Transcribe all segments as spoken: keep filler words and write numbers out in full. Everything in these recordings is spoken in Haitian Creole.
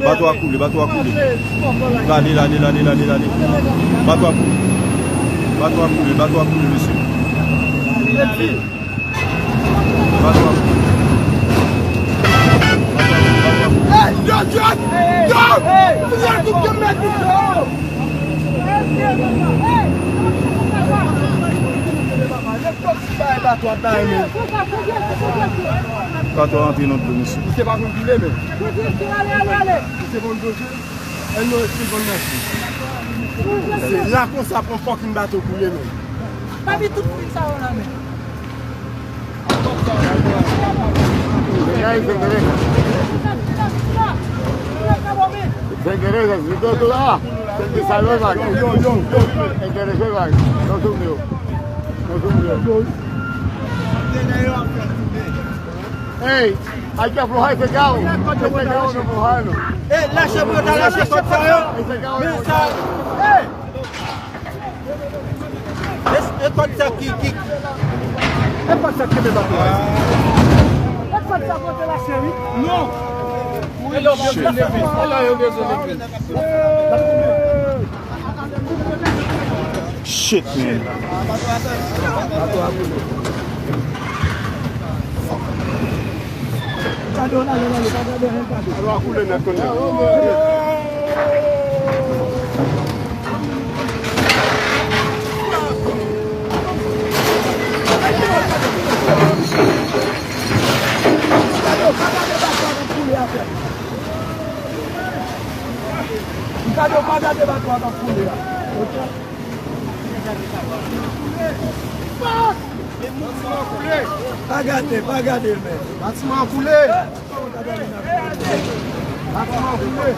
Bato a koule, bato a koule. Lale, lale, lale, lale, lale. Bato a koule. Bato a koule, bato a koule, mesye. Bato a koule. Hey, yo, yo, yo! Fini ak tout yo, mèt, yo! Bato a antre nan dlo, mesye. Misye pa konn koule, men. Misye konn koule. Ann nou estil konn mèsi. Se la konsa pou yon fucking bato koule, men. Pa vi tout moun sa yo la, men. Venga ahí, se interesa. Se interesa, si tú tú la. Se empieza a ver la. Interesa la. No se unió. No se unió. Ey, hay que aflojar ese cabo. Ese cabo no aflojarlo. Ey, lache pou yo ta lache kòd sa yo. Ese cabo no aflojarlo. Ey! E, e kòd sa ki, ki. E kòd sa ki kenbe bato a. E kòd sa pote la cheri. Non. E lè yo bezwen leve. E lè yo bezwen leve. Shit, man. Gade w nan lè nan lè, pa gade anyen, gade. Alò, a koule nèt kounye a. Gade w, pa gade bato a k ap koule a. Gade w, pa gade bato a k ap koule a. Ok? Pa gade, pa gade l, men. Batiman an koule. Batiman an koule.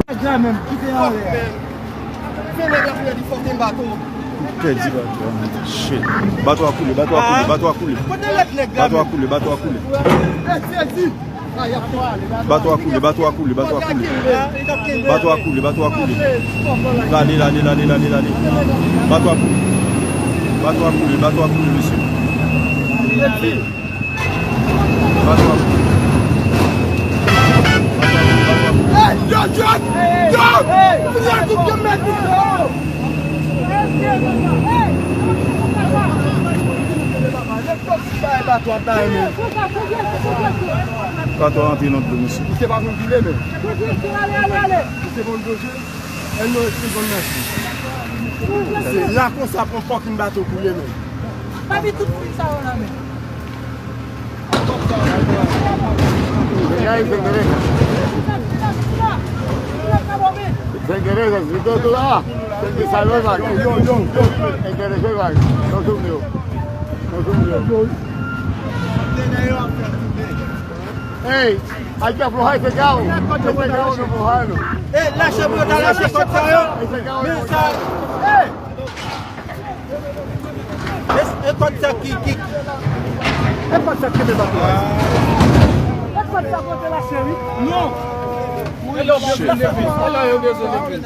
Nèg la menm, kite anlè. Fè nèg la fè li fòk te bato. Pèdi bato a, man. Shit. Bato a koule, bato a koule, bato a koule. Kote lòt nèg la menm? Bato a koule, bato a koule. Bato a koule, bato a koule, bato a koule. Bato a koule, bato a koule. Lale, lale, lale, lale, lale. Bato a koule. Bato a koule, bato a koule, mesye. Bato a koule. Hey, yo, yo, yo! Fini ak tout yo, mèt, yo! Bato a antre nan dlo, mesye. Misye pa konn koule, men. Misye konn koule. Ann nou estil konn mèsi. Se la konsa pou yon fucking bato koule, men. Pa vi tout moun sa yo la, men. Venga ahí, se interesa. Se interesa, si tú tú la. Se empieza a ver la. Yo, yo, yo, yo. Interesa, no se unió. No se unió. Ey, hay que aflojar ese cabo. Ese cabo no aflojarlo. Ey, lache pou yo ta lache kòd sa yo. Ese cabo no aflojarlo. Ey! E, e kòd sa ki, ki. E kòd sa ki kenbe bato a. E kòd sa pote la cheri. Non. E lè yo bezwen leve. E lè yo bezwen leve.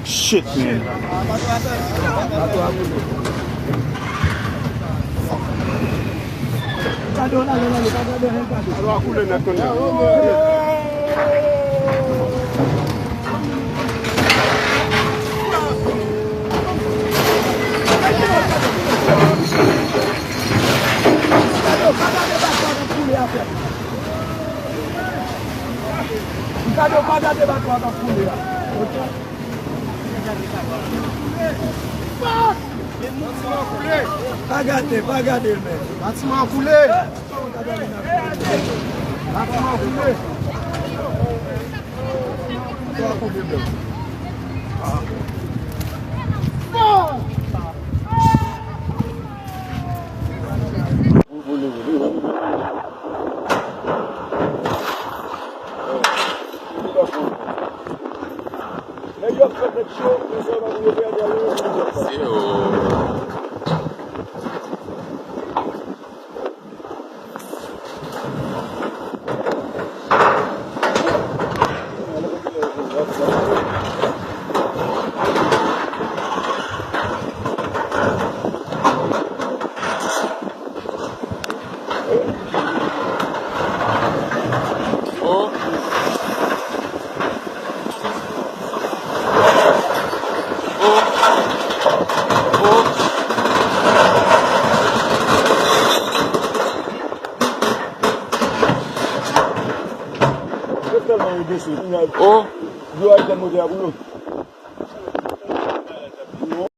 Shit, man. Gade w nan lè nan li, pa gade anyen, gade. Alò, a koule nèt kounye a. Gade w, pa gade bato a k ap koule a, frè. Gade w, pa gade bato a k ap koule a. Ok? Pa gade, pa gade l, men. Batiman an koule. Batiman an koule. Nèg yo ap fè tèt cho, men sa yo pa pou yo pèdi ale. Sèlman yo blese. Kounye a, oh, yo al jwenn motè a pou yo.